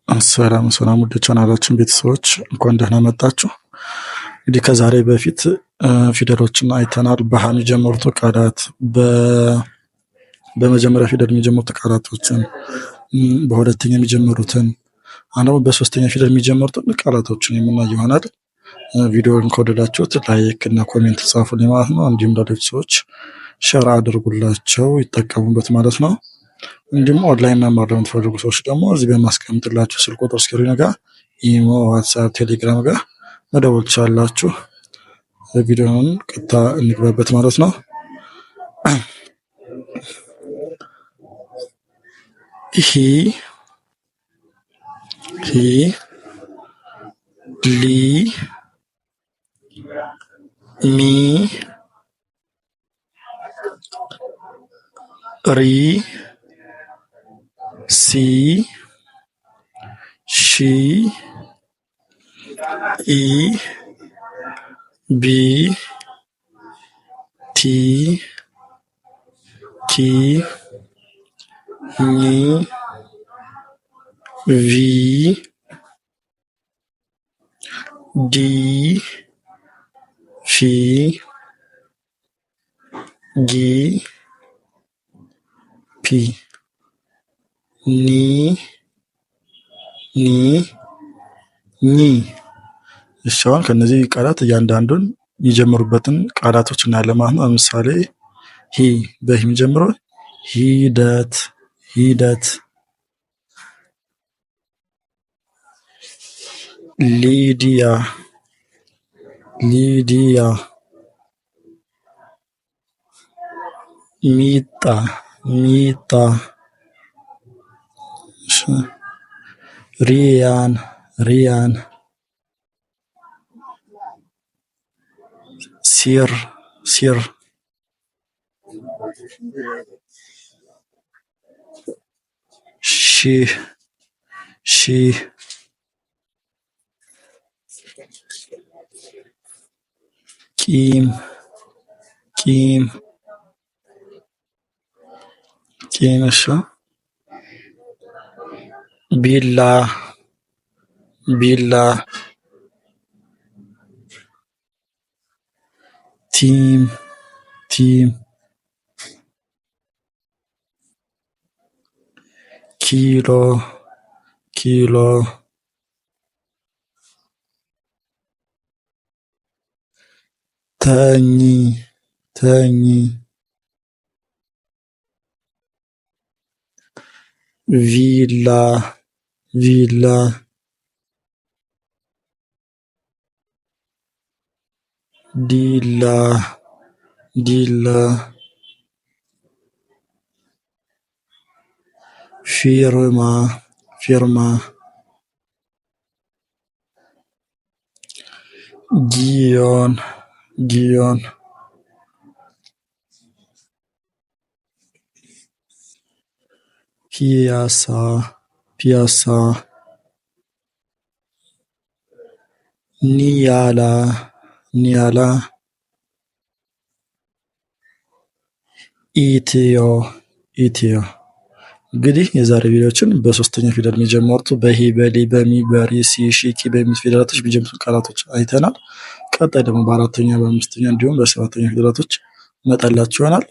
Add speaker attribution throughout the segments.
Speaker 1: ሰላም ሰላም ውድ ቻናላችን ቤተሰቦች እንኳን ደህና መጣችሁ። እንግዲህ ከዛሬ በፊት ፊደሎችን አይተናል። በሀ የሚጀምሩት ቃላት፣ በመጀመሪያ ፊደል የሚጀምሩት ቃላቶችን፣ በሁለተኛ የሚጀምሩትን፣ አሁን በሶስተኛ ፊደል የሚጀምሩትን ቃላቶችን የምናይ ይሆናል። ቪዲዮውን ከወደዳችሁት like እና comment ጻፉልኝ ማለት ነው። እንዲሁም ለሌሎች ሰዎች share አድርጉላቸው ይጠቀሙበት ማለት ነው። እንዲሁም ኦንላይን መማር ለምትፈልጉ ሰዎች ደግሞ እዚህ በማስቀምጥላችሁ ስልክ ቁጥር screen ጋር ኢሞ፣ ዋትሳፕ፣ ቴሌግራም ጋር መደወል ትችላላችሁ። ቪዲዮውን ቀጥታ እንግባበት ማለት ነው። ሂ ሂ ሊ ሚ ሪ ሲ ሺ ኢ ቢ ቲ ኪ ኝ ቪ ዲ ፊ ጊ ፒ ኒ ኒ ኚ። እሺ አሁን ከእነዚህ ቃላት እያንዳንዱን የጀመሩበትን ቃላቶች እናያለን ማለት ነው። ለምሳሌ ሂ በሂ የሚጀምረው ሂደት ሂደት። ሊዲያ ሊዲያ። ሚጣ ሚጣ። ሪያን ሪያን። ሲር ሲር። ሺህ ሺህ። ቂም ቂም ቂም። እሺ ቢላ ቢላ። ቲም ቲም። ኪሎ ኪሎ። ተኝ ተኝ። ቪላ ቪላ። ዲላ ዲላ። ፊርማ ፊርማ። ጊዮን ጊዮን። ፒያሳ ፒያሳ። ኒያላ ኒያላ። ኢትዮ ኢትዮ። እንግዲህ የዛሬ ቪዲዮችን በሶስተኛ ፊደል የሚጀምሩት በሂ በሊ በሚ በሪ ሲ ሺ ቂ በሚሉት ፊደላቶች የሚጀምሩትን ቃላቶች አይተናል። ቀጣይ ደግሞ በአራተኛ በአምስተኛ እንዲሁም በሰባተኛ ፊደላቶች እመጣላችሁ ይሆናል።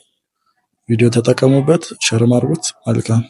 Speaker 1: ቪዲዮ ተጠቀሙበት፣ share ም አድርጉት። መልካም።